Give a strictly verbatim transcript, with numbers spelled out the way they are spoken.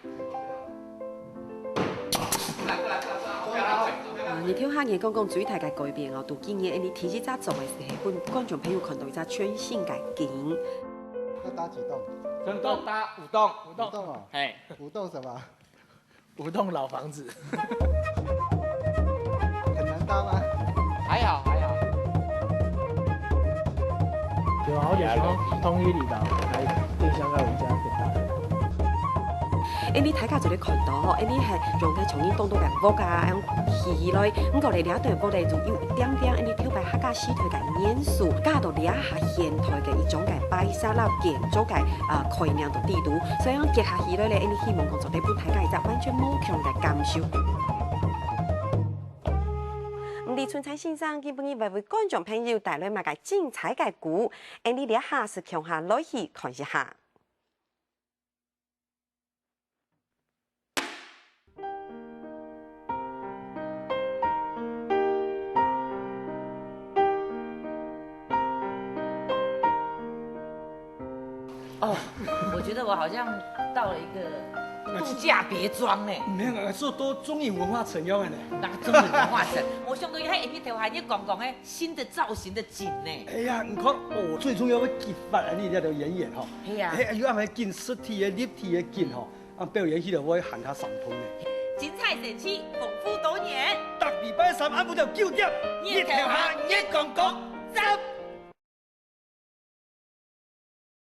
啊，日頭下月光光最大个改變哦，就今年𫣆俚第一隻做个係分觀眾朋友看到一隻全新个景。要搭幾棟？全棟搭五棟。五棟哦。嘿。五棟什麼？五棟老房子。很難搭嗎？還好，還好。有啊，我就想要統一你的，來，電箱在我們家點搭。𫣆俚大家做得看到吼，𫣆俚係用个像人當多个屋啊，恁樣起起來。毋過咧，這段屋咧，就有一點點𫣆俚頭擺客家時代个元素，加到這下現代个一種个擺設啦、建築个啊概念同地圖。所以講結合起來咧，𫣆俚希望講做得分大家一隻完全無共个感受。毋知春財先生今晡日會為觀眾朋友帶來麼个精彩个故？𫣆俚這下就共下來去看一下。 哦，我覺得我好像到了一個度假別莊呢。沒有，沒有，這都中影文化城一樣的呢。哪個中影文化城？我想到，嘿，你頭下你講講，嘿，新的造型的景呢。哎呀，你看，哦，最重要个激發啊，你這條演員吼。係啊。嘿，又還緊實體的、立體的景吼，啊，表演起來會還較生動呢。精彩神奇，豐富多元。逐禮拜三暗晡頭九點，日頭下月光光，十